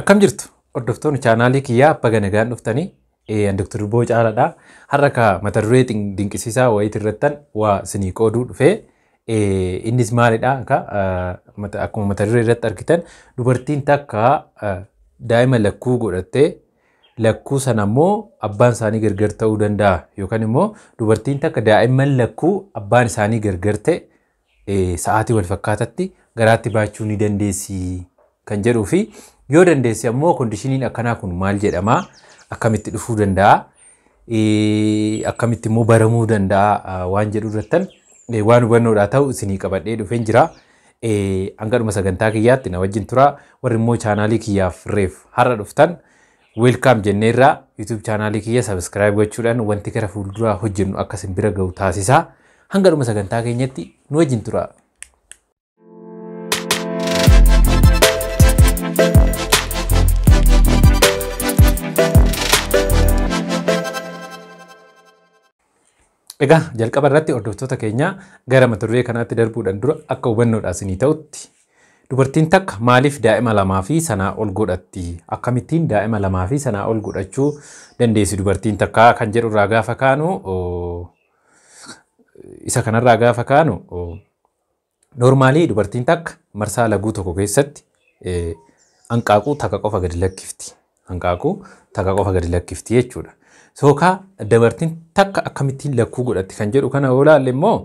Akkam jirtu hordoftoonni chaanaalii kiyyaa baga nagaan dhuftanii Dr. Dubboo Caalaadha. Har'a ka mata duree dinqisiisaa wayiitii irrattan waa isinii qooduu dhufee innis maalidha akkuma mata duree irratti argitan dubartiin takka daa'ima lakkuu godhattee lakkuu sana immoo abbaan isaanii gargar ta'uu danda'a yookaan immoo dubartiin takka daa'imman lakkuu abbaan isaanii gargar ta'e sa'aatii wal fakkaatatti garaatti baachuu ni dandeessi kan jedhuu fi yoo dandeesse ammoo kondishiniin akkanaa kun maal jedhama akkamitti dhufuu danda'a akkamitti immoo baramuu danda'a waan jedhu irrattan waan hubannoodhaa ta'u isinii qabadhee dhufeen jira. Hanga dhuma sagantaa kiyyaatti na wajjin tura warri immoo chaanaalii kiyyaaf reef har'a dhuftan welcome jenneerraa YouTube chaanaalii kiyya subscribe gochuudhaan wanti gara fuulduraa hojjennu akka isin bira ga'u taasisaa. Hanga dhuma sagantaa keenyatti nu wajjin tura. Egaa jalqaba irratti hordoftoota keenya gara mata duree kanaatti darbuudhaan dura akka hubannoodhaa isinii ta'utti dubartiin takka maaliif daa'ima lamaa fi sanaa ol godhatti? Akkamittiin daa'ima lamaa fi sanaa ol godhachuu dandeessi dubartiin takka kan jedhu irraa gaafa kaanu isa kanarraa gaafa kaanu noormaalii dubartiin takka marsaa laguu tokko keessatti hanqaaquu takka qofa gadi lakkifti. Hanqaaquu takka qofa gadi lakkifti jechuudha. Sookaa dubartiin takka akkamittiin lakkuu godhatti kan jedhu kana yoo ilaalle immoo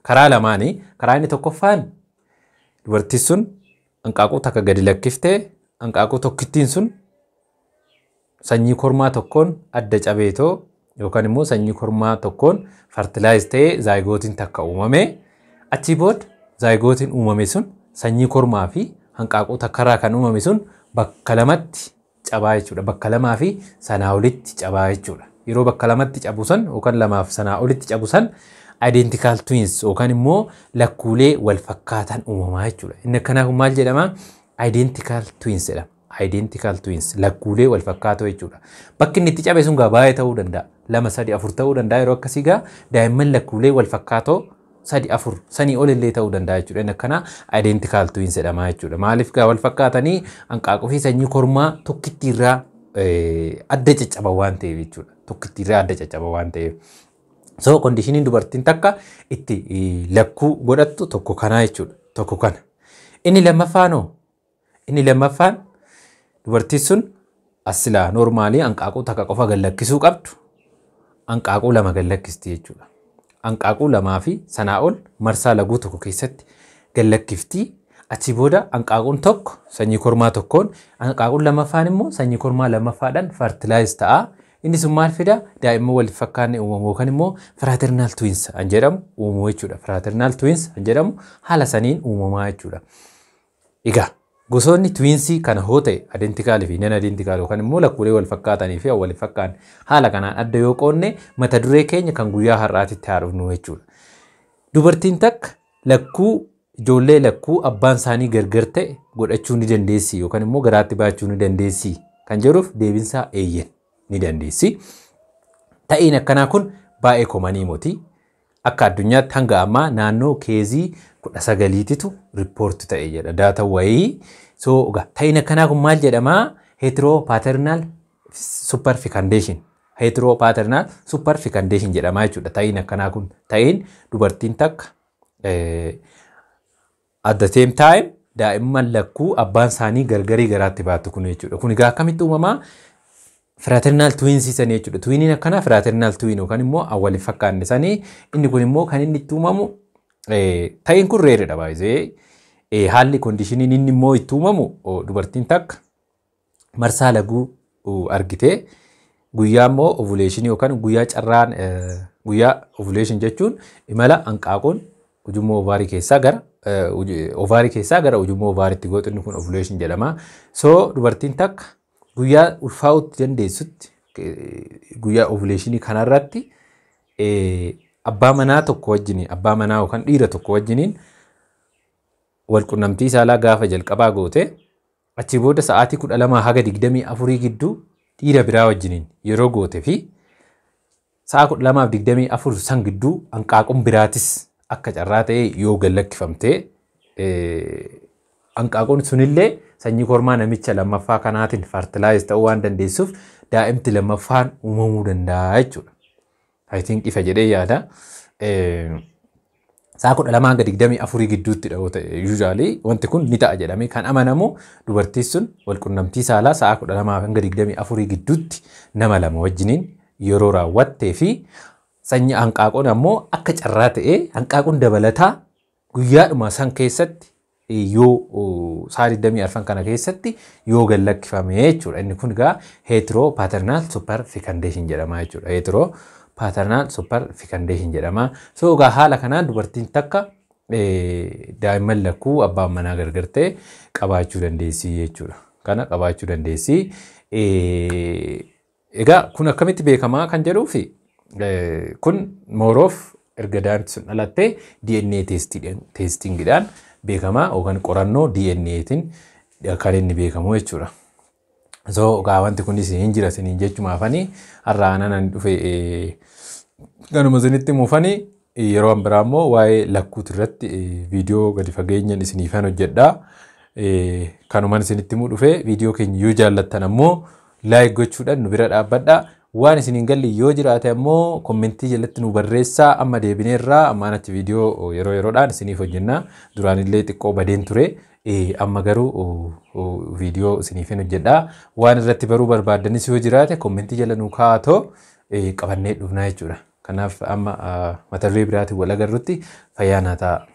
karaa lamaanii karaa inni tokkoffaan dubartiin sun hanqaaquu takka gadi lakkiftee hanqaaquu tokkittiin sun sanyii kormaa tokkoon adda cabeetoo yookaan immoo sanyii kormaa tokkoon fertilaayiz ta'ee zaayigootiin takka uumame achii booda zaayigootiin uumame sun sanyii kormaa fi hanqaaquu takkarraa kan uumame sun bakka lamatti cabaa jechuudha. Bakka lamaa fi sanaa olitti cabaa jechuudha. Yeroo bakka lamatti cabu san yookaan lamaaf sanaa olitti cabu san identical twins yookaan immoo lakkuulee wal fakkaatan uumamaa jechuudha. Inni akkanaa kun maal jedhama? Identical twins jedhama. Identical twins lakkuulee wal fakkaatoo jechuudha. Bakki inni itti cabe sun gaa baay'ee ta'uu danda'a. 2, 3, 4 ta'uu danda'a yeroo akkasii gaa daa'imman lakkuulee wal fakkaatoo 3, 4 sanii ol illee ta'uu danda'a jechuudha. Inni akkanaa identical twins jedhama jechuudha. Maaliif gaa wal fakkaatanii hanqaaquu fi sanyii kormaa tokkitti irraa adda caccaban waan ta'eef jechuudha. Tokkitti irraa adda caccaban waan ta'eef. So kondishiniin dubartiin takka itti lakkuu godhattu tokko kanaa jechuudha. Tokko kana. Inni lammaffaanoo? Inni lammaffaan dubartiin sun asilaa noormaalii hanqaaquu takka qofa gad lakkisuu qabdu hanqaaquu lama gad lakkisti jechuudha. Hanqaaquu lamaa fi sanaa ol marsaa laguu tokko keessatti gad lakkifti. Achi booda hanqaaquun tokko sanyii kormaa tokkoon hanqaaquun lammaffaan immoo sanyii kormaa lammaffaadhaan fertilaayiz ta'a. Inni sun maal fida? Daa'imman wal fakkaanne uumamu yookaan immoo fraternal twins kan jedhamu uumuu jechuudha. Fraternal twins kan jedhamu haala saniin uumamaa jechuudha. Egaa gosoonni twinsii kana hoo ta'e identikaalii fi non identikaal yookaan immoo lakkuulee wal fakkaatanii fi wal fakkaan haala kanaan adda yoo qoonne mata duree keenya kan guyyaa har'aatitti haa dhufnu jechuudha. Dubartiin takka lakkuu ijoollee lakkuu abbaan isaanii gargar ta'e godhachuu ni dandeessi yookaan immoo garaatti baachuu ni dandeessi kan jedhuuf deebinsaa eeyyen ni dandeessi. Ta'iin akkanaa kun baay'ee komanii moti. Akka addunyaatti hanga ammaa naannoo keezii 19titu riippoorti ta'e jedha daata wayii. So ta'iin akkanaa kun maal jedhamaa? Heteropaternal super fecundation. Heteropaternal super fecundation jedhamaa jechuudha. Ta'iin akkanaa kun ta'iin dubartiin takka at the same time daa'imman lakkuu abbaan isaanii gargarii garaatti baattu kun jechuudha. Kun egaa akkamitti uumamaa? Fraternal twins sanii jechuudha. Twiniin akkanaa fraternal twin yookaan immoo wal fakkaanne sanii inni kun immoo kan inni itti uumamu ta'iin kun reeredha baay'ee. Haalli kondishiniin inni immoo itti uumamu dubartiin takka marsaa laguu argitee guyyaa immoo ovuleeshinii yookaan guyyaa carraan guyyaa ovuleeshin jechuun imala hanqaaquun ujummoo ovaarii keessaa gara ovaarii keessaa gara ujummoo ovaariitti gootu inni kun ovuleeshin jedhama. So dubartiin takka guyyaa ulfaa'utti dandeessutti guyyaa ovuleeshinii kanarratti abbaa manaa tokko wajjiniin abbaa manaa yookaan dhiira tokko wajjiniin wal qunnamtii saalaa gaafa jalqabaa goote achi booda sa'aatii 12 haga 24 gidduu dhiira biraa wajjiniin yeroo goote fi sa'a 12 24 san gidduu hanqaaquun biraatis akka carraa ta'e yoo gad lakkifamtee hanqaaquun sunillee sanyii kormaa namicha lammaffaa kanaatiin fertilize ta'uu waan dandeessuuf daa'imti lammaffaan uumamuu danda'a jechuudha. I think ifa jedhee yaada. Sa'a 12 hanga 24 gidduutti yoo ta'e, usually wanti kun ni ta'a jedhamee kan amanamu, dubartiin sun walqunnamtii saalaa sa'a 12 hanga 24 gidduutti nama lama wajjiniin yeroo raawwattee fi sanyii hanqaaquun ammoo akka carraa ta'ee hanqaaquun dabalataa guyyaadhuma san keessatti yoo sa'a 24 kana keessatti yoo gad lakkifame jechuudha. Inni kun egaa hetero paternal super fecundation jedhama jechuudha. Hetero paternal super fecundation jedhama. So egaa haala kanaan dubartiin takka daa'imman lakkuu abbaan manaa gargar ta'e qabaachuu dandeessi jechuudha. Kana qabaachuu dandeessi. Egaa kun akkamitti beekamaa kan jedhuufi, kun more of erga daa'imti sun dhalattee DNA testingidhaan beekamaa yookaan qorannoo DNAtiin kan inni beekamu jechuudha. So egaa wanti kunis hin jira isiniin jechumaafanii har'a aanan dhufe kanuma isinitti muufanii, yeroo biraa immoo waa'ee lakkuuti irratti viidiyoo gadi fageenyaan isiniifan hojjedha. Kanumaan isinitti himuu dhufe. Viidiyoo keenya yoo jaallattan ammoo like gochuudhaan nu bira dhaabbadha. Waan isin hin galle yoo jiraate ammoo commentii jalatti nu barreessaa. Amma deebineerraa, ammaan achi viidiyoo yeroo yeroodhaan isiniif hojjenna. Duraanillee xiqqoo badeen ture. Amma garuu viidiyoo isiniif hin hojjedha. Waan irratti baruu barbaaddanis yoo jiraate commentii jala nu kaa'atoo qabannee dhufnaa jechuudha. Kanaaf amma mata duree biraatiin wal agarrutti fayyaa naa ta'a.